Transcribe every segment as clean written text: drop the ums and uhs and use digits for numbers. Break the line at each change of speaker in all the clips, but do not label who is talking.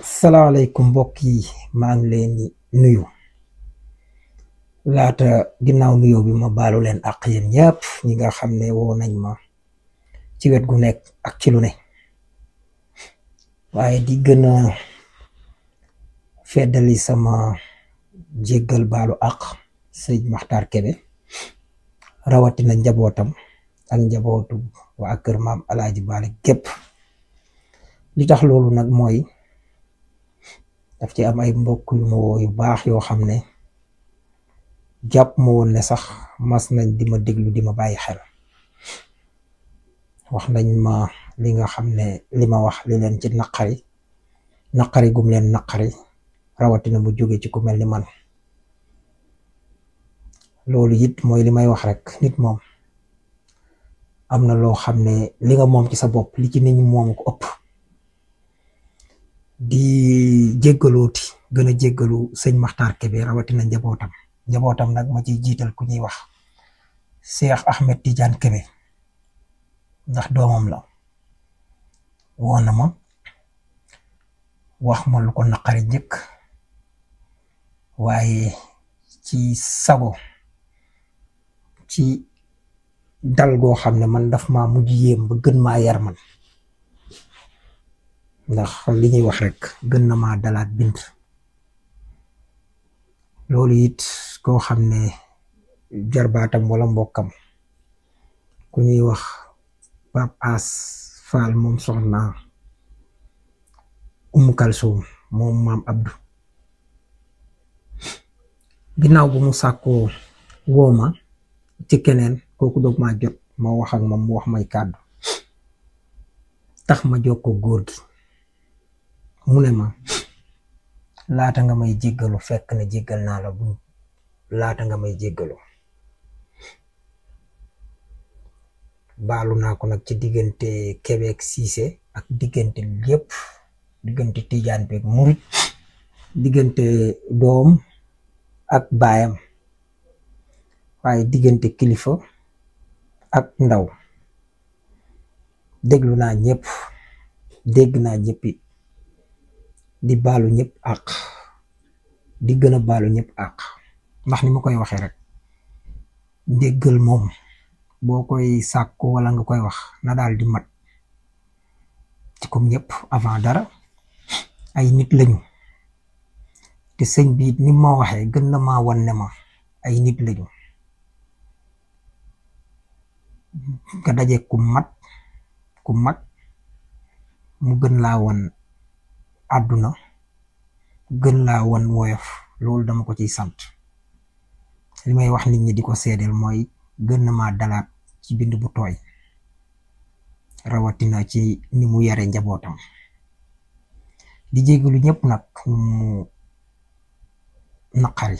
salaamaaleykum mbokk yi maa ngi leen di nuyu laata ginnaaw nuyoo bi ma baalu leen àq yéen ñëpp ñi nga xam ne woo nañ ma ci wet gu nekk ak ci lu ne waaye di gën a feddali sama jéggal baalu àq sëñ Maxtaar Kebe rawatina njabootam ak njabootu waa kër maam Alaaji Baale gépp li tax loolu nag mooy daf ci am ay mbokk yu ma woo yu baax yoo xam ne jàpp ma woon ne sax mas nañ di ma déglu di ma bàyyi xel wax nañ ma li nga xam ne li ma wax li leen ci naqari gum leen naqari rawatina mu jóge ci ku mel ni man loolu it mooy li may wax rek nit moom am na loo xam ne li nga moom ci sa bopp li ci nit ñi moom ko ëpp di jéggalooti gën a jéggalu sëñ Maxtaar Kebe rawatina njabootam nag ma ciy jiital ku ñuy wax Cheikh Ahmed Tidiane Kebe ndax doomam la woon na ma wax ma lu ko naqari njëkk waaye ci sago ci dal goo xam ne man daf maa mujj yéem ba gën maa yar man ndax li ñuy wax rek gën na maa dalaat bind loolu it koo xam ne jarbaatam wala mbokkam ku ñuy wax Pape As Fall moom soxna Umu Kalsum moom maam Abdou ginnaaw bu mu sàkkoo wooma ci keneen kooku doog maa jot ma wax ak moom mu wax may kàddu tax ma jokkoo góor gi mu ne ma laata nga may jéggalu fekk na jéggal naa la bu laata nga may jéggalu baalu naa ko nag ci diggante Kebe ak Siise ak diggante lépp diggante Tijaan beeg Murit diggante doom ak baayam waaye diggante kilifa ak ndaw déglu naa ñëpp dégg naa ñëppi di baalu ñëpp àq di gën a baalu ñëpp àq ndax ni ma koy waxee rek ndéggal moom boo koy sàkku wala nga koy wax na daal di mat ci comme ñëpp avant dara ay nit lañu te sëñ bi ni ma waxee gën na maa wan ne ma ay nit lañu nga daje ku mag mu gën laa wan àdduna gën laa wan woyof loolu dama ko ciy sant li may wax nit ñi di ko seedeel mooy gën na maa dalaat ci bind bu tooy rawatina ci ni mu yare njabootam di jéggalu ñëpp nag mu naqari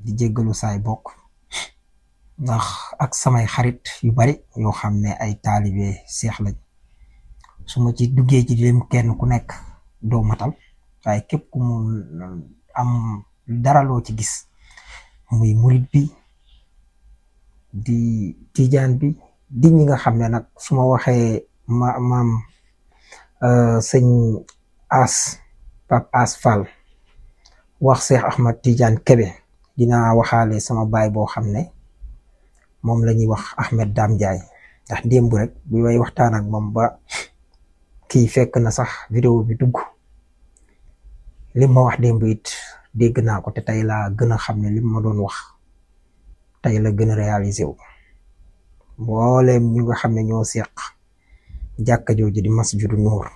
di jéggalu saay bokk ndax ak samay xarit yu bari yoo xam ne ay taalibe seex lañ su ma ci duggee ci lim kenn ku nekk doo matal waaye képp ku mu am dara loo ci gis muy murit bi di tijaan bi di ñi nga xam ne nag su ma waxee maam sëñ As Pape As Fall wax Cheikh Ahmed Tidiane Kebe dinaa waxaale sama baay boo xam ne moom la ñuy wax Ahmed Dame Ndiaye ndax démb rek bi may waxtaan ak moom ba kii fekk na sax vidéo bi dugg li ma wax démb it dégg naa ko te tey laa gën a xam ne li ma doon wax tey la gën a réalisé wu mbooleem ñu nga xam ne ñoo seq jàkka jooju di Masjidu Nuur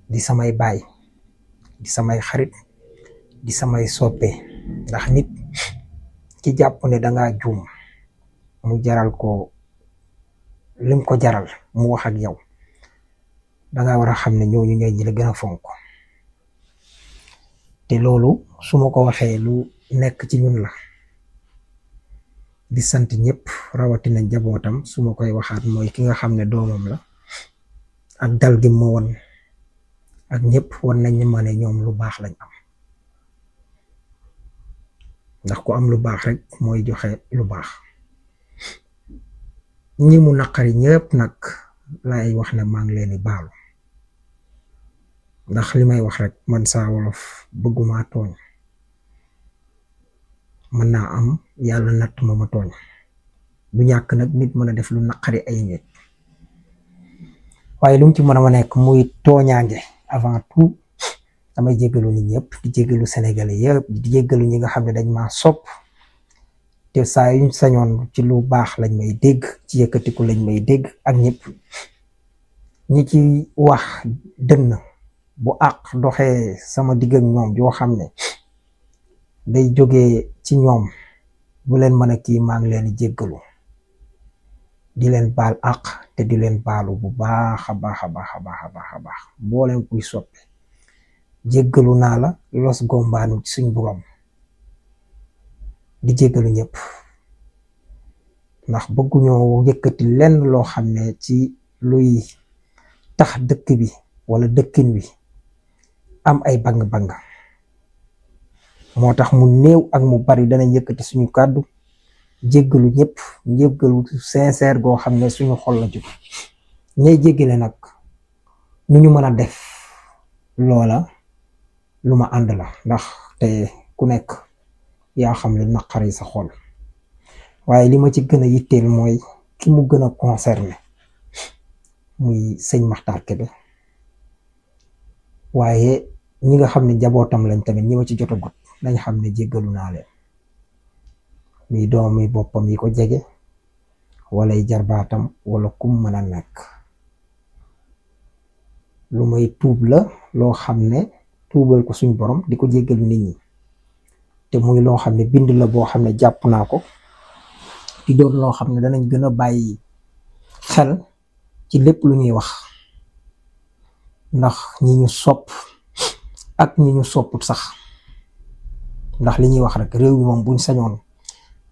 di samay baay di samay xarit di samay soppe ndax nit ki jàpp ne dangaa juum mu jaral ko lim ko jaral mu wax ak yow danga war a xam ne ñooñu ñooy ñi la gën a fonk te loolu su ma ko waxee lu nekk ci ñun la di sant ñëpp rawatina njabootam su ma koy waxaat mooy ki nga xam ne doomam la ak dal gi ma won ak ñëpp wan nañ ma ne ñoom lu baax lañ am ndax ku am lu baax rek mooy joxe lu baax ñi mu naqari ñëpp nag lay wax ne maa ngi leen di baalu ndax li may wax rek man Saa Wolof bëgguma tooñ, mën naa am yàlla natt ma tooñ. du ñàkk nag nit mën a def lu naqari ay nit, waaye lu mu ci mën a nekk muy tooñaange avant tout. damay jéggalu nit ñëpp di jéggalu Sénégalais yëpp di jéggalu ñi nga xam ne dañ maa sopp te saa yuñ sañoon ci lu baax lañ may dégg, ci yëkkatiku lañ may dégg, ak ñëpp ñi ci wax dënn bu àq doxee sama digg ak ñoom joo xam ne day jógee ci ñoom bu leen mën a kii maa ngi leen di jéggalu di leen baal àq te di leen baalu bu baax a baax a baax a baax a baax a baax boo leen kuy soppe jéggalu naa la los gombaanu ci suñ borom di jéggalu ñëpp ndax bëgguñoo yëkkati lenn loo xam ne ci luy tax dëkk bi wala dëkkin wi am ay bang-bang moo tax mu néew ak mu bari dana yëkkati suñu kàddu jéggalu ñëpp, jéggalu sincère goo xam ne suñu xol la jóg. ñay jéggale nag nu ñu mën a def loola lu ma ànd la, ndax te ku nekk yaa xam ne naqari sa xol, waaye li ma ci gën a yitteel mooy ki mu gën a concerné muy sëñ Makhtar Kébé, waaye ñi nga xam ne njabootam lañ tamit ñi ma ci jotagut nañ xam ne jéggalu naa leen, muy doomi boppam yi ko jege wala jarbaatam wala kum mën a nekk. lu may tuub la loo xam ne tuubal ko suñ borom di ko jéggalu nit ñi, te muy loo xam ne bind la boo xam ne jàpp naa ko di doon loo xam ne danañ gën a bàyyi xel ci lépp lu ñuy wax, ndax ñi ñu sopp ak ñi ñu sopput sax, ndax li ñuy wax rek réew mi moom buñ sañoon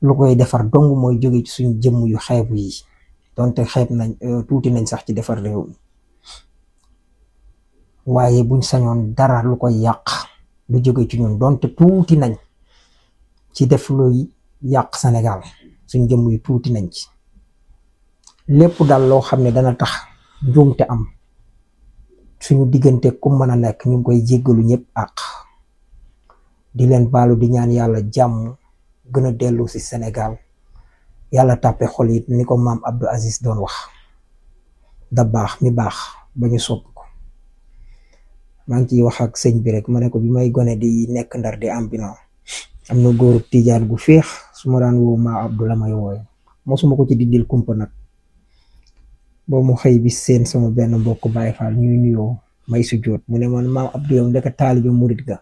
lu koy defar dong mooy jóge ci suñ jëmm yu xeebu yi, donte xeeb nañ tuuti nañ sax ci defar réew mi, waaye buñ sañoon dara lu koy yàq lu jóge ci ñun, donte tuuti nañ ci def luy yàq Sénégal, suñ jëmm yu tuuti nañ ci. lépp daal loo xam ne dana tax njuumte am suñu diggante ku mën a nekk ñu ngi koy jéggalu ñëpp àq di leen baalu, di ñaan yàlla jàmm gën a dellu si Sénégal, yàlla tàppe xol yi ni ko maam Abdou Aziz doon wax, da baax mi baax ba ñu sopp ko. maa ngi ciy wax ak sëñ bi rek ma ne ko bi may gone di nekk Ndar di ambulant am na góoru tijaan gu féex su ma daan woo maa Abdou la may wooye, mosuma ko ci dindil kumpa nag. boo mu xëy bi seen sama benn mbokk Baay Faal ñuy nuyoo may su jóot mu ne man maam Abdou yow ndeka taalibe murit ga,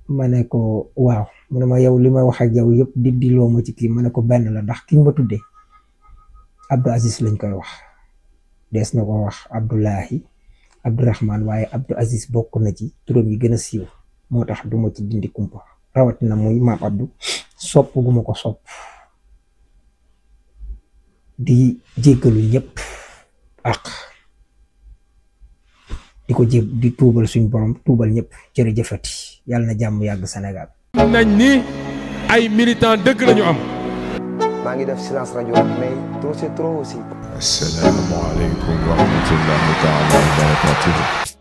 ma ne ko waaw, mu ne ma yow li may wax ak yow yëpp dindiloo ma ci kii, ma ne ko benn la, ndax kiñ ma tuddee Abdou Aziz lañ koy wax, dees na ko wax Abdoulahi Abdourahman, waaye Abdou Aziz bokk na ci turam yi gën a siiw, moo tax duma ci dindi kumpa, rawatina muy maam Abdou sopp gu ma ko sopp. di jéggalu ñëpp ak di tuubal suñ borom, tuubal ñëpp. jërëjëfati, yàlla na jàmm yàgg Sénégal.
nañ ni ay militant dëgg lañu am.
maa ngi def silence rajo mais trop c'est trop aussi.
Assalaamu aleykum wa rahmatullahi taala wa barakatuh.